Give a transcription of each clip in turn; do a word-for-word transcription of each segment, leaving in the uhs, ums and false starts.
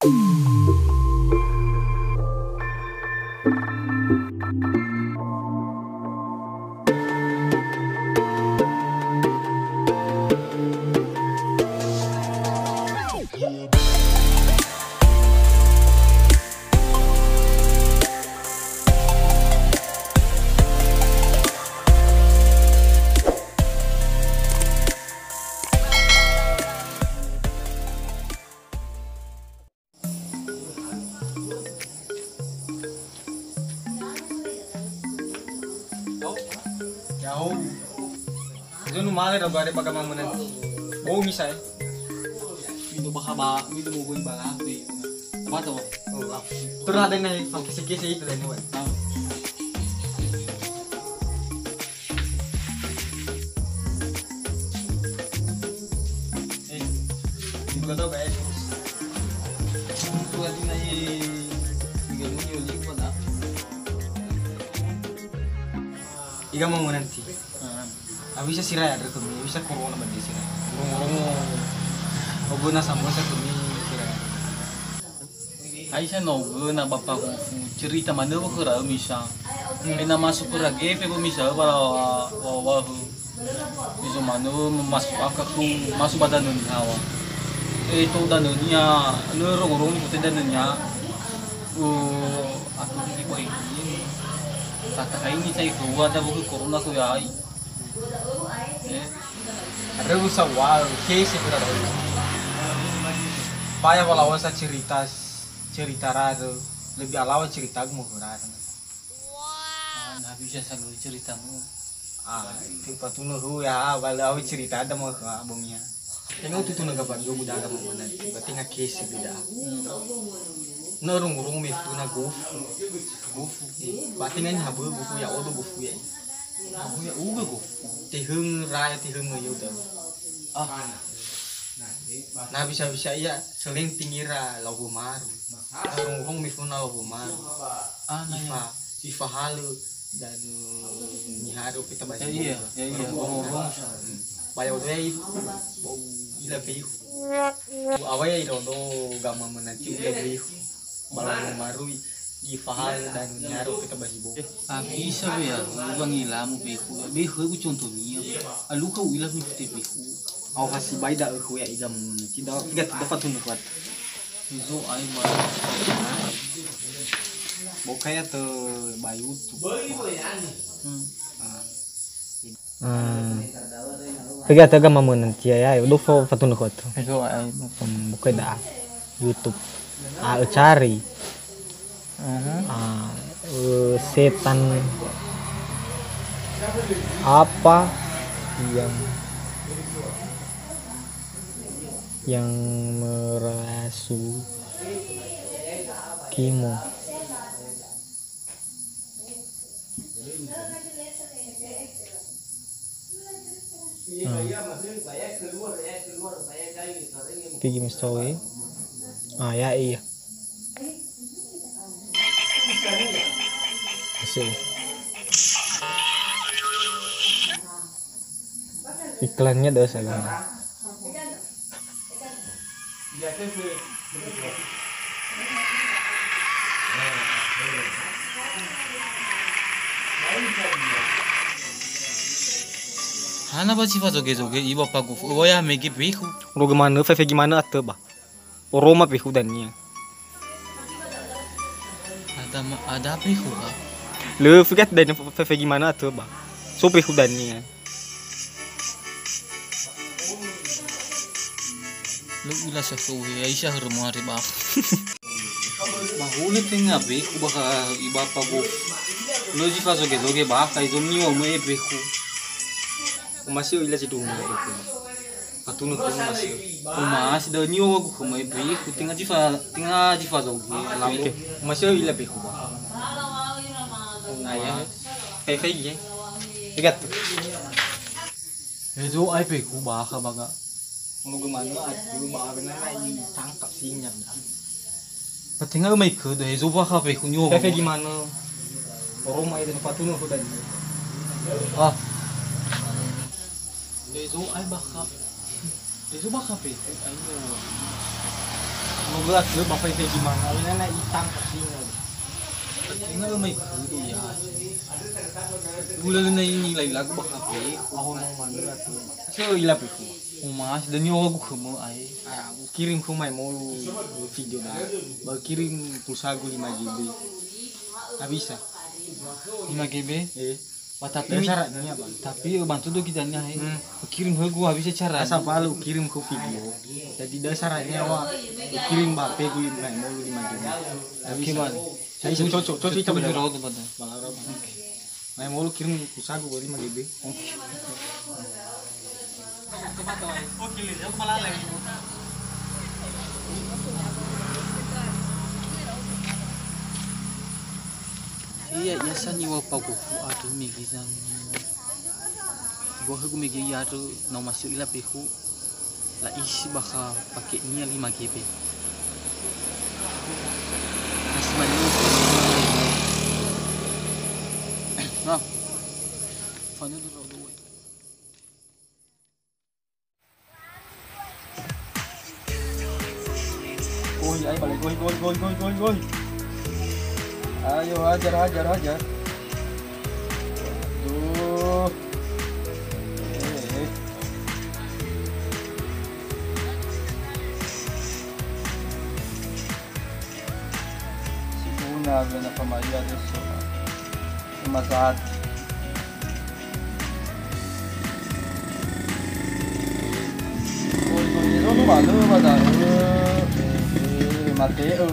Ya'o. Itu numale da bare baga mama nanti. Bau misa, eh. Itu bakha ba, itu mau gue bala, gue. Apa tuh? Oh, ah. Terus ada nih, pakai sekese itu dan nih, Wan. Ah. Eh, ini bukan tau, guys. Itu lagi naik tiga dulu, yuk, lipat, ah. Iga mau nanti. Ah. Abisa sirai ada kami, bisa corona bagi sirai. Rongo-rongo. Ogona sama sa kami sirai. Aisa nogö na Bapa Gofu cerita manö wö khöra misa. Hmm. Ena masuk khöra gefe wö misa wa wa wa. Izo manö masuk aka ku masuk ba danö niha wa. E to danö niha lö rongo-rongo ku te danö niha. Uh, aku di boy ini. Kata ini saya keluar dah buku corona ku ya. Eh. Reu sawal, kese khöra reu. Paya walawa sa cerita, cerita rarö. Lebih alawa cerita gu mau khöra rarö. Ah, nah, bisa sa ceritamu. Ah, itu patunö hu ya, bala awi cerita ada mau ke abongnya. Tenga tutu naga bagi budaga mau mana, berarti nggak kese beda. Hmm. Na rung-rung me puna gofu. Gofu. Eh, berarti nggak nyabu gofu ya, odo gofu ya. Gofu ya, uga gofu. Teheng raya, teheng ya udah. Ah. Nah, bisa-bisa iya seleng tingira lau maru. Rung-rung me puna lau maru. Ah, nah, ifa, iya. Ifahalö dan, eh, niharu kita basi. Ya, iya, ya, iya. Rung-rung. Rung-rung. Hmm. Bayo dei, bau ila pei. Awai ira do gama menanti udah beli. Balang marui di fahal dan nyaro kita basi bo. Eh, ah, bisa be ya, ubangi lamu beku. Behu ku contohnya. Alu kau ilah mi fute behu. Au hasi bai da aku ya iga menanti da. Tiga, tiga, fatun kuat. Izo ai ba. Bokaya te bayu tu. Hmm. Ah. Ah. Tega, tega mama nanti ya, ya, udah fo fatun kuat. Izo ai. Hmm, buka da. YouTube. Ah, cari. Aha. Ah, eh, setan apa yang, yang merasukimu? Hmm. Pigi mistowi. Ah, ya, iya. Masih. Iklannya dosa kan? Hana ba si fazoge-zoge iwa pagu fu, waya mege behu. Roge manö, fefegi manö atö ba. Oroma behu dania. Ada ma-, ada behu, ha? Lö, fikat dania fe-, fefegi manö atö ba. So behu dania. Lö ila sa so he, aisa hörö muare ba. Ba hulö tenga behu ba ha i bapa go. Lö zi fazoge-zoge ba, kai zo niwa mö e behu. Masih ila zi dungu behu. Fatunö khöma masih. Uma si da niwa wagu khöma e behu, tenga zi fa-, tenga zi fazoge, lau. Oke. Masih ila behu ba. Ayah. Fai-fai ye. Igat. Hezo ai behu bakha baga. Ngono gimana atu bakha na itangkap singa. Patenga mai ke da hezo bakha behu nyo. Fai-fai gimana? Oroma ida fatunö khö dania. Ah. Hezo ai bakha. Hezo bakha behu ayo. Moga atö ba faifai di manga, ina na itang pasti. Ina lo mai kudu ya. Ula na ini lai lagu ba H P. Aho no manu atö. So ila peku. Uma, dan yo aku kemu ai. Ah, kirim ke mai molu video da. Ba kirim pulsagu lima G B. Tak bisa. Lima G B? Eh. Wah, tapi dasar niya, Bang. Tapi, eh, bantu do kita niya, he. Hmm. Kirim ke gua bisa cara. Asal balu kirim ke video. Jadi dasar niya, wah. Kirim ba P ku lima, molu lima G B. Tak bisa. Oke, Bang. Saya cocok, cocok itu benar. Rodo, Bang. Malah rodo. Oke. Mai molu kirim pulsagu lima G B. Oke. Iya, iya sani wa pagofu adu mege zang. Gua hegu mege iya adu na masuk ila pehu. La isi bakha pake nia lima G B. Masih mani. Nah. Fanu dulu. Gohi, ayo balik, gohi, gohi, gohi, gohi, gohi, gohi. Ayo, hajar, hajar, hajar. Aduh. Eh, eh. Si Una, Una Famaria adesso. Cuma satu. Oi, oi, oi, no, no, no, no, no, eh, eh, Mateo.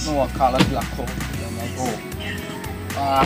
No, akala si lako. Ya, my God. Ah.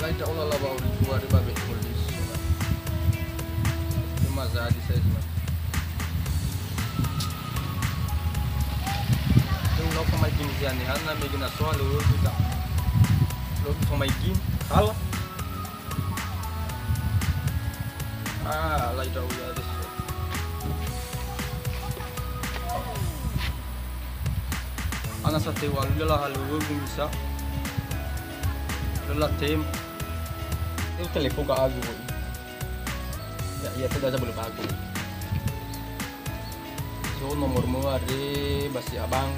Alai ndra'o lala wa'auri dua de ba weholi sola. Cuma zadi saya cuma. Lu lau famaigi zi anehana mege na so halöŵögu ta. Lu famaigi. Halo. Ah, alai ndra'o ya adesso. Ana satew̃a lö lahalöŵögu misa. Lö latem. Eu telefon ka agu. Ya, iya, tidak aja belum aku. So, nomormu ada, basi abang.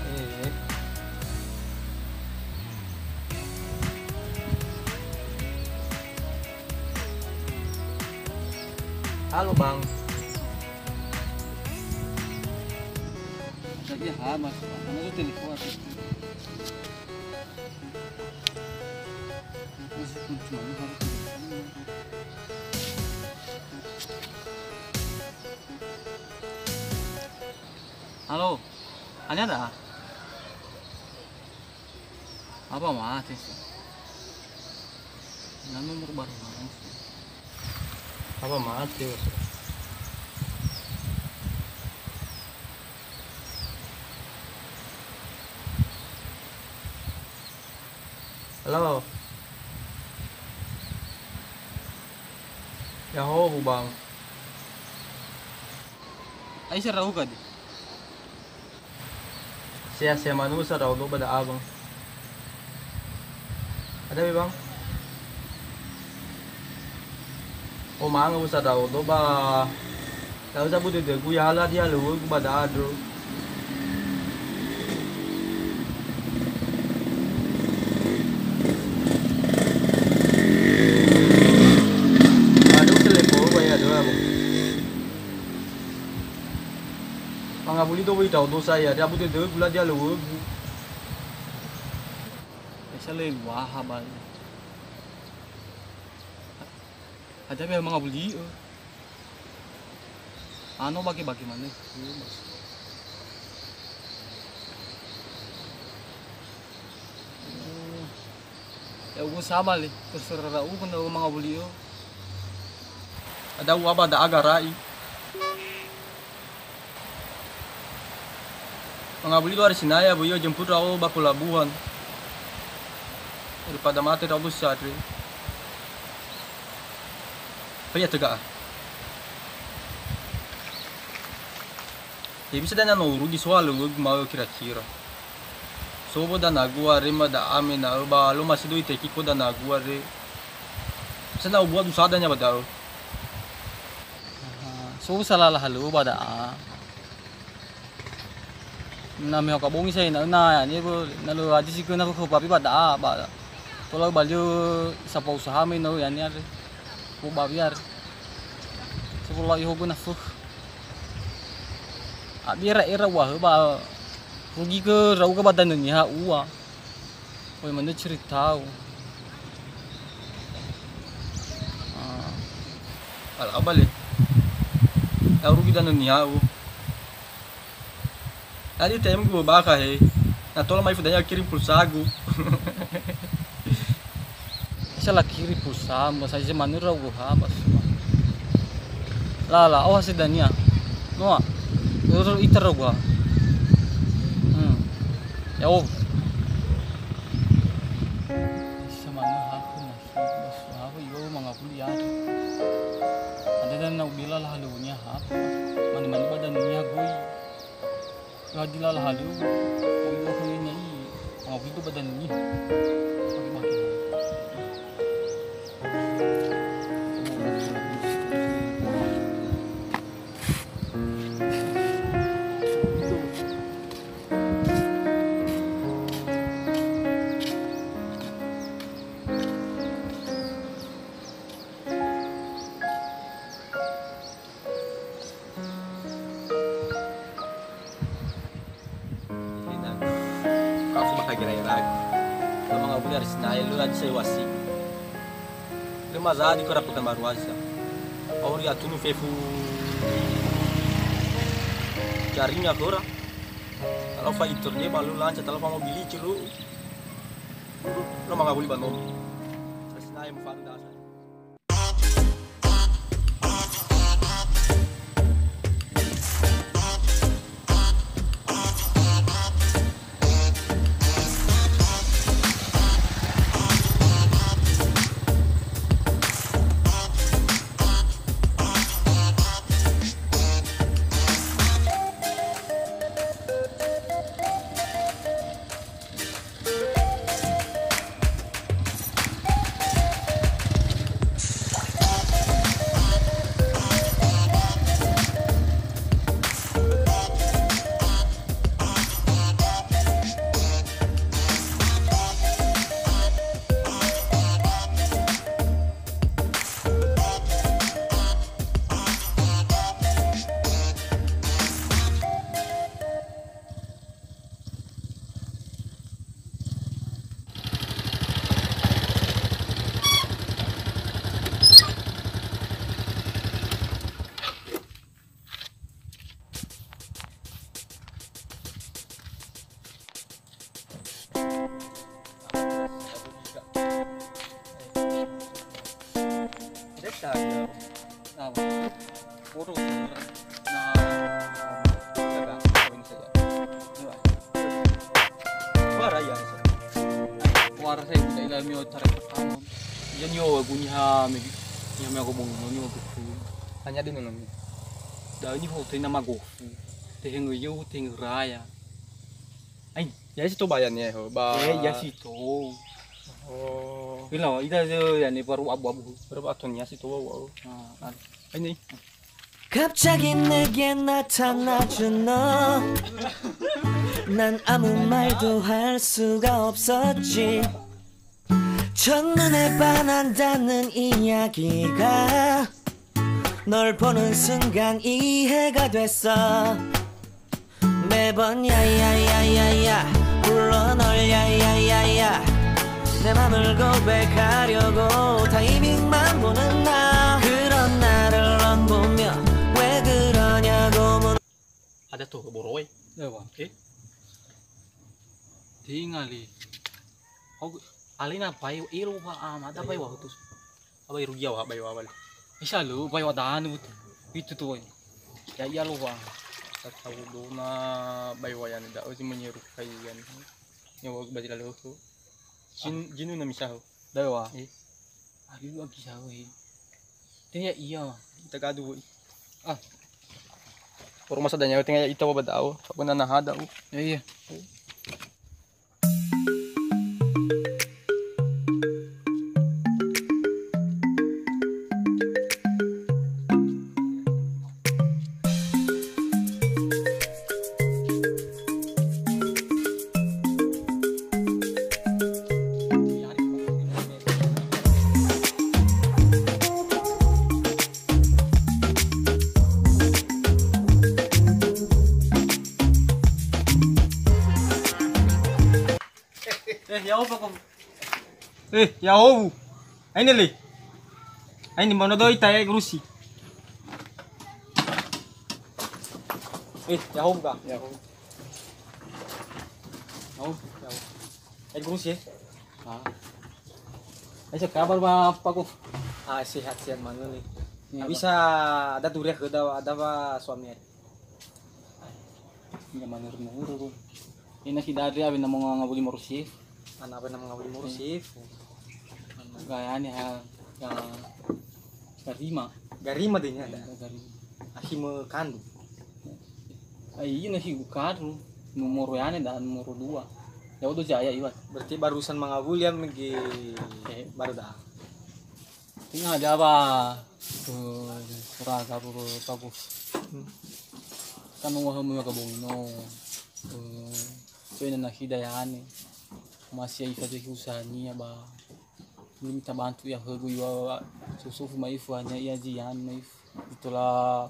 Eh. Halo, Bang. Ada dia, ha, Mas. Mana tu telepon aku? Masih kunci mana harus telepon? Halo, hanya ada? Apa mati sih? Nanu mau baru mana sih? Apa mati, Mas? Halo. Ya'ahowu, Bang. Ai serauga di. Seha-seha manusa ndra'odo ba da'a, Bang. Ada be, Bang? Omanga usa ndra'odo ba Da'ö zabu dödögu ya hala di halöŵögu ba da'a andrö. Aduh, telepon ba ya Ngawuli do wei tau dosa ya, dia bute degu la dia lewegu. Esa le luaha bali. Ada be mangawuli, eh. Ano bage-bage maneh. Ya, ugu sama le, terserah ugu na mangawuli, oh. Ada uwa ba da'a gara'i. Mangawuli do hari Sinaya, boyo jemput ra'o ba pelabuhan. Daripada mate ra'o bu satre. Fa ya tega'a. Ya, bisa dania no urugi soal ugu mau kira-kira. Sobo danagu are ma da'a me na'ö ba lo masi do iteki ko danagu are. Bisa na ubua dusada nya ba da'ö. Aha, so salala halu ba da'a. Na me hoka bongi sai na, na, ya, ni bo, na lo aji si kena ko papi ba da'a, ba. Tola ba lio sapa usaha me no, ya, ni are. Ko ba biar. Sepuluh ihogo na fuh. Abi era-era uwa hö ba rugi ke rauga ba danö niha uwa. Oi, manö ceritau. Ah. Ala abale. Tau rugi danö niha u. Tadi T M gu bakha he. Na tola mai fudanya kirim pulsagu. Esa lakiri pulsa, masa isi manura uha, bas. La, la, oh, hasil dania. Noa. Uru ita rogoha. Hmm. Ya, oh. Esa manura aku, mas. Bas, aku, yo, mangapuli ya. Ada dan na ubila lah halunya, ha. Mani-mani badan dunia goi. Yo, hadia lala halu. Oi, oi, oi, oi. Mangawuli do ba danö niha. Maki-maki. Kafu bakha gera-gera. Lö mangawuli hari Sinaya, lö raja sai wasi. Lö mazadi khöra Pekanbaru Aza. Auri atunu fefu jaringa khöra. Kalau fa internet ba lö lanca, kalau fa mobilici lö. Lö mangawuli ba nomo. Hari Sinaya mufanu dasa. Desa ya. Nah, urus. Nah, jaga poin saja. Coba. Suara ya. Suara saya udah ilami otak pertama. Ya nyo aku nyiha megi. Nyiha me aku bong nyo aku. Hanya di nonton. Dah ini hotel nama gofu. Teheng yo, teheng raya. Ain. Ya si to bayan ya ho. Ba. Eh, ya si to. Oh. Ila, ida je ya ne baru abu-abu. Baru aton ya si to wa. Ah, ada. Ini. 갑자기 내게 나타나준 너. 난 아무 말도 할 수가 없었지. 첫눈에 반한다는 이야기가 널 보는 순간 이해가 됐어. 번, 야, 야, 야, 야, 야. 불러 널, 야, 야, 야, 야. 내 맘을 고백하려고 타이밍만 보는 나. 그런 나를 넌 보며 왜 그러냐고 묻- Ada tuh, boroi. Ewa. Eh? Tingali. Hau, alina bai elo wa ama, ada bai wa hutus. Aba irugi wa bai wa bali. Isa lu, bai wa danu tu. Itu tu, oi. Ya, iya lo wa. Tahu dona bai wa yani da, ozi menyerupai yani. Nyawa badi lalu tu. Jin, jinu na misahu. Bai wa. Eh. Aduh, lagi sahu, eh. Teh ya iya. Kita gaduh, oi. Ah. Rumah sadanya tengah ita wa badau. Apa nana hada, u. Ya, iya. Eh, ya apa kau? Eh, ya hou. Aini le. Aini mana doi ta e gurusi. Eh, ya hou ka? Ya hou. Ya hou, ya hou. Eh, gurusi, eh? Ah. Eh, kabar ba apa kau? Ah, sehat-sehat mana nih? Ya, bisa ada durian ke ada, ada apa suami? Nyaman nuru-nuru. Ina si Dadri awena mo ngawuli morosif. Ana awena mo ngawuli morosif. Gayani ha, ya, garima. Garima deh nya ada. Ya, garima. Akhi me kandu. Ai, ina si ukadu. Nomor yane da nomor dua. Ya, udah jaya iwat. Berarti barusan mangawuli ya mege. Eh. Baru dah. Tenga ada ba, eh, raga ruru bagus. Hmm. Kan wahö me gabong no. Eh, so ina nakhi dayane. Masih ai faja usahanya ba. Belum minta bantu ya högu iwa sosofu maifu hanya ia jian maifu. Itulah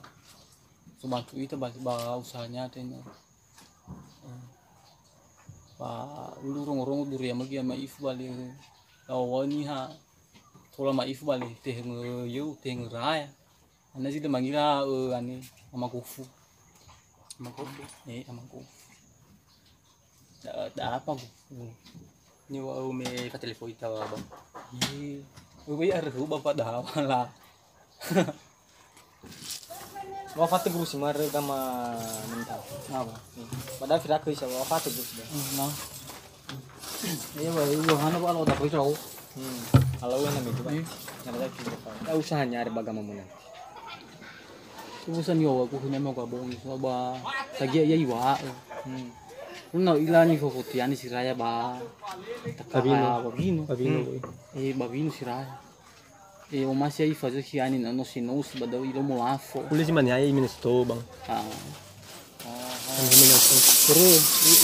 so bantu ita ba, ba usahanya tena. Ba ulu rongo-rongo durian magi ama ifu bale. Lawa niha. Tola ma'ifu bale, tehenge yeu, tehenge raya. Ana zi de mangila, eh, ane, ama gofu. Ama gofu? Eh, ama gofu. Da, da apa gofu? Ni wa me fa telepon ita wa, Bang. Iya. Wei, wei, arhu bapak dah, wala. Wafat guru si mare gama mental. Apa? Padahal firaku isa wafat guru si. Nah. Iya, wah, iya, hana, wah, lo, tak bisa, oh. Hmm. Kalau yang namanya itu, Pak. Hmm. Yang ada kita, Pak. Ya, usaha nyari bagama menang. Urusan yo, aku hanya mau gabung, so, ba, sagia iya iwa. Hmm. Lu nau ilani fofoti ani siraya ba. Babino. Babino. Babino. Hmm. Eh, babino siraya. E, omasi ai fazo khi ani na nosi nosi ba da'ö ilo molafo. Hulö zi mane ai mina sito, Bang. Ah. Mina sito. Ro,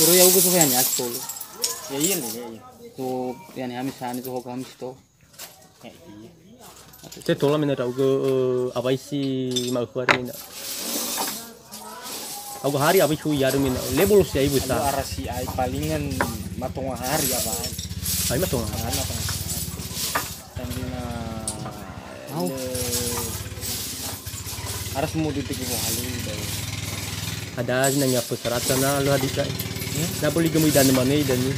ro ya'ugö so yani asto. Ya, iya, iya, iya. So yani hami sani so hoga hami sito. Ya, iya. Te tola mina da'ugö, eh, awai si ma'ökhö ari mina. Au hari awai hui yaru mina. Lebolo si ai buta. Alu ara si ai palingan matonga hari apa ai. Ai matonga hari. Ai matonga hari. Tandina. Au. Aras mau di tiga puluh hari. Ada nanya persyaratan na lo hadika. Hmm? Na boleh gemui dan mana dan ni.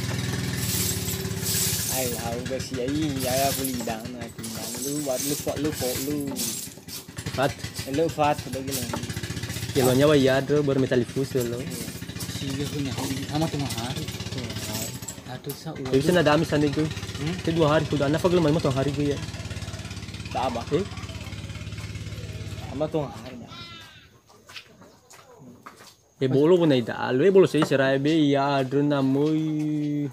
Ai, au gasi ai, ya, ya boleh dan na tinggal lu, buat lu, lu, lu. Fat. Elo fat, udah gila. Ya, lo nyawa ya, dro, baru metal fus lo. Iya. Iya, punya. Sama tengah hari. Iya. Aduh, sa-, Tapi sana ada amis sana itu. Hmm? Te dua hari sudah, napa gelem mau hari gue ya? Tak apa. Eh? Sama tengah hari. E bolo bona ida alu, e bolo sei serai be ya, adro na moi.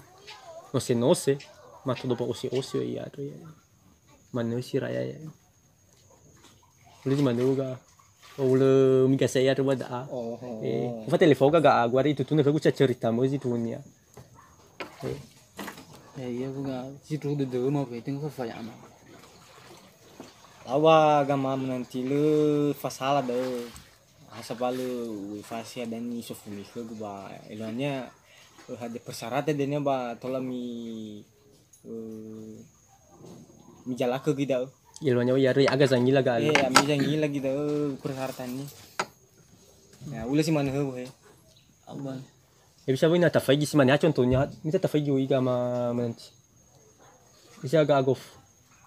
Nose-nose. Mato dopa ose-ose ya, adro ya. Manö siraya ya. Ulö zi manö ga. Ulö miga saya ada wada. Oh. Eh, ku fa telepon ga ga, gua hari itu tuh, ku cerita mau zi dunia. Eh. Ya, iya, ku ga situ de de mau ke ting fa ya ma. Lawa gama menanti le fasala de. Sabalu u'efasi hadia ni sofuni khögu ba eluahania, eh, hadia persyaratan dania ba tola mi, eh, mijalakö göi da'ö. Eluahania ya re aga zangila ga. Eh, ami zangila göi da'ö persyaratan ni. Ya, ulö si manö hö he. Aman. Ya bisa wöi na tafaigi si mane ha contohnya, mita tafaigi wöi ga ma menanti. Bisa aga agof.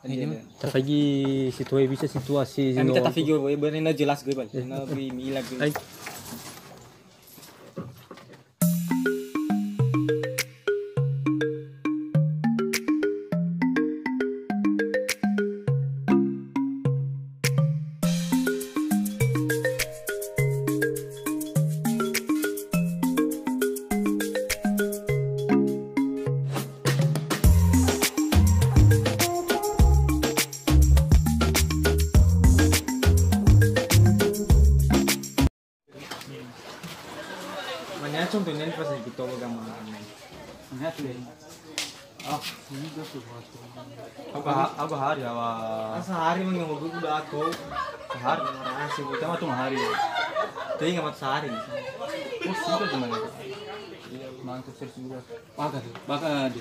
Ini mah. Tafaigi situasi, bisa situasi. Ya, mita tafaigi wöi, böi na jelas göi bal. Eh. Na göi miila göi. Ai. Mane ha contohnya pas lagi tolo gambar. Mane ha contohnya. Ah, ini udah sudah. Apa ha-, apa hari apa? Ah, sehari mah nggak mau udah aku. Sehari. Marasi, kita mah tuh hari. Jadi nggak mau sehari. Oh, sudah gimana? Iya, mantap terus juga. Bakal, bakal di.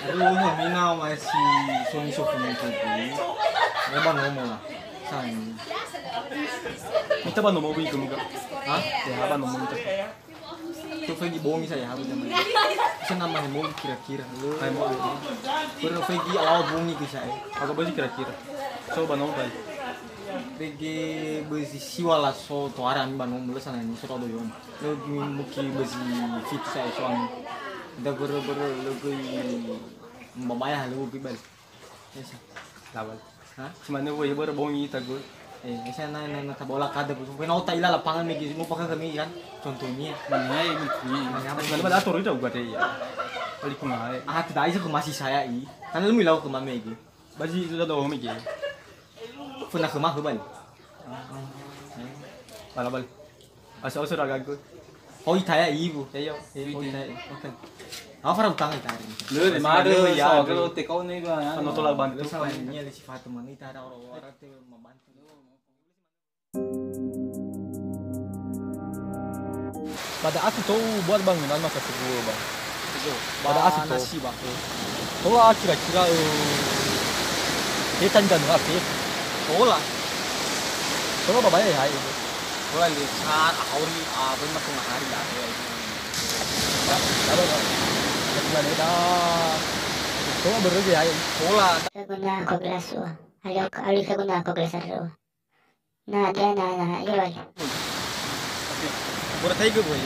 Aduh, mina masih suami suami itu. Ya, ba nomo lah. Sani. Mita ba nomo wi kemika. Hah? Ya, ba nomo mita. Tuh Fegi bongi saya harus zaman. Bisa nama hemo kira-kira. Hemo. Baru Fegi awal bongi ke saya. Aku besi kira-kira. So ba nomo bai. Rege besi siwa laso toara ami ba nomo lesa na ni so do yom. Lö muki besi fit sa suami. Da bere-bere lö göi mbabaya lö göi bal. Esa. Labal. Ha? Cuma ne woi bere bongi ita göi. Eh, esa na, na, na tabola kada bu. Kena ota ila lapangan megi nu pakai kami kan. Contohnya. Mana ya ini? Mana ya? Cuma ada atur itu gua deh ya. Balik kemana? Ah, tidak bisa ke masih saya i. Karena lu milau ke mame gitu. Bazi itu dah tahu mege. Pernah ke mah bal. Bala bal. Asa asa raga ku. Oh, itaya ibu. Ayo. Eh, oh, itaya. Oke. Apa farau utang itaya? Lö, de mare ya. Kalau teko ne ba ya. Kalau tolak bantu. Sama ini ada sifat teman itaya orang-orang tuh membantu. Ba da'a si tou buat bangunan maka kedua, Bang. Kedua. Ba da'a si tou. Ba nasi, Bang. Tola kira-kira, eh, he tani danua fe. Tola. Tola ba baya hai. Tola le saat ahori, ah, beri mah tengah hari lah. Tola berege hai. Tola. Kaguna aku gelas ua. Alio, alio kaguna aku gelas ua. Na, dia na, na, iya, Bang. Oke. Buat saya juga, Boy.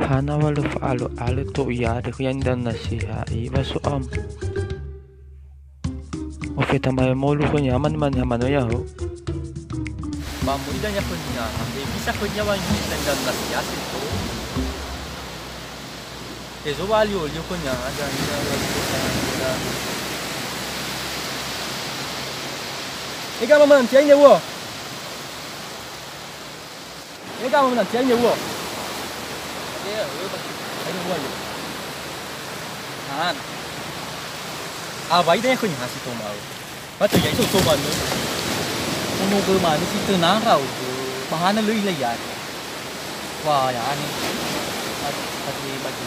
Hana wa lö fa'alö-alö to ia dökhö yani dan nasiha'i wa so'am. Ofeta mae molu khönia man-, man-, manö ya'o. Ba möi dania khönia, he bisa khönia wa ngi dan nasiha'i to. Ezo wa alio-lio khönia, ada, ada, ada, ada. Ega mama nanti aine wo. Ega mama nanti aine wo. Aine wo yo. Nah. Awai dania khönia si tomao. Ba töi ya'e so, so manö. Ono gö manö si töna ndra'ugö. Ba hana lö ilai ya'e. Wa, ya'ane. Bagi, bagi.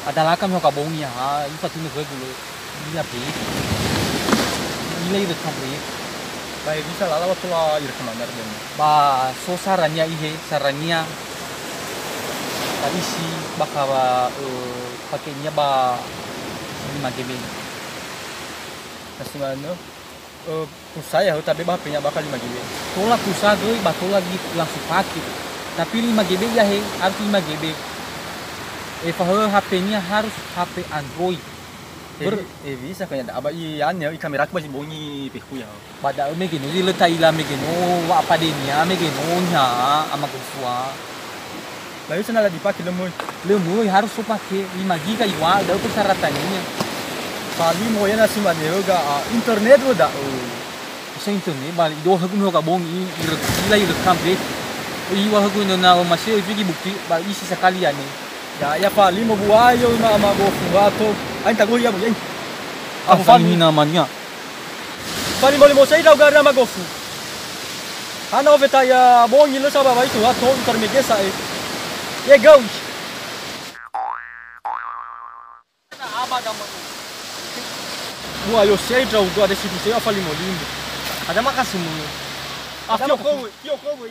Adalaka mi hoka bongi ya, ha, ifatunö khögu lö. Ila be. Ila ira kabre. Ba bisa lala wa tola ira kamandar dan. Ba so sarania ihe, sarania. Ba isi bakha wa, eh, pakainia ba lima G B. Na si manö, eh, pulsa ya'o tabe ba H P-nya bakha lima G B. Tola pulsa göi ba tola gi langsung pake. Tapi lima G B ya'e, harus lima G B. Eh, fahö H P-nia harus H P Android. Ber- Ewi, ewi, sakanya da, aba i ane, i kameraku ba si bongi peku ya. Ba da'ö mege no zi lö ta'ila mege no wa'apadenia mege no niha ama gofua. Ba yu sana la dipake lö möi. Lö möi, harus so pake. Lima giga iwa, da'ö persyaratannya. Falimo ya na si mane ga, ah, internet lo da'ö. Bisa internet, ba ido högu mihoga bongi, i, i, ila irekam be. Iwa högu na, na maseo ifigi bukti, ba isi sakali ane. Ya, ya falimo buayo ma, ma gofu wato. Ain tagohi ya bu, ya. Ah, Abu fali. Fali hina mania. Fali moli mosei dau gari ama gofu. Hana ofe ta ya bongi lö saba waitu ha to utar megesa e. Ye gau. Mua yo sei drau dua de situ sei fali moli. Ada makasih mu. Ah, fio kowe, fio kowe.